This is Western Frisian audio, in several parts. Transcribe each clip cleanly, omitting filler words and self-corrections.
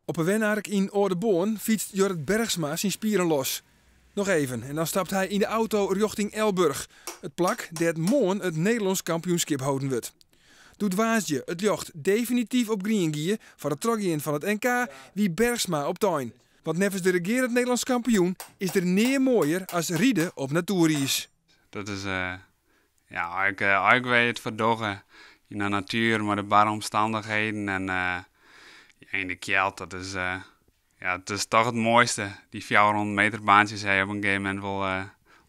Op 'e wenark yn Aldeboarn fytst Jorrit Bergsma syn spieren los. Noch even en dan stapt hy yn de auto rjochting Elburg, it plak dêr't moarn it Nederlânsk kampioenskip holden wurdt. Doe't woansdei it ljocht definityf op grien gie foar it trochgean fan it NK, wie Bergsma optein. Want neffens de regearend Nederlânsk kampioen is der neat moaier as ride op natoeriis. Dat is, ja, ik weet it ferdogge yn de natuer, mei de barre omstannichheden en ja, yn de kjeld, dat is, ja, it is toch it moaiste. Dy 400 meter baantsjes ha je op in gegeven momint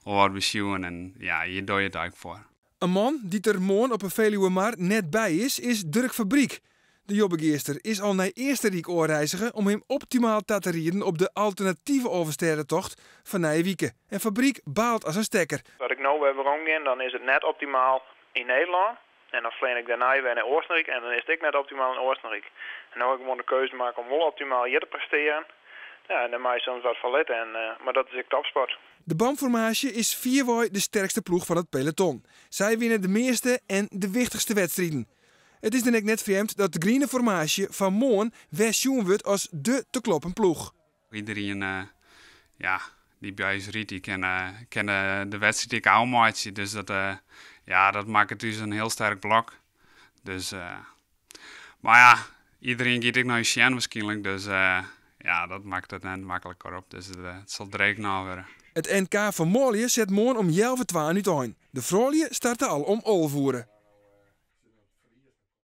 wol wat besjoen en ja, hjir doch je it eigentlik foar. In man dy't der moarn op 'e Feluwemar net by is, is Durk Fabriek. De Jobbegeaster is al nei Eastenryk ôfreizge om him optimaal ta te rieden op de alternative Alvestêdetocht fan nije wike. En Fabriek baalt as in stekker. As ik no wer werom gean, dan is it net optimaal yn Nederlân. En dan flean ik dêrnei wer nei Eastenryk en dan is it ek net optimaal yn Eastenryk. En no ha ik gewoan de keuze makke om wol optimaal hjir te prestearjen. Ja, en dêr mei je soms wat foar litte, mar dat is ek topsport. De BAM-formaasje is fierwei de sterkste ploech fan it peloton. Sy winne de measte en de wichtichste wedstriden. It is dan ek net frjemd dat de griene formaasje fan moarn wer sjoen wurdt as de te kloppen ploech. Iderien, ja, dy't by ús rydt, dy kin de wedstriid ek ôfmeitsje. Dus ja, dat makket ús in hiel sterk blok. Dus, mar ja, iderien giet ek nei ús sjen wierskynlik. Dus ja, dat makket it net makliker op. Dus it sil dreech genôch wurde. It NK fan manlju set moarn om 1.30 útein. De froulju starte al om 11 oere.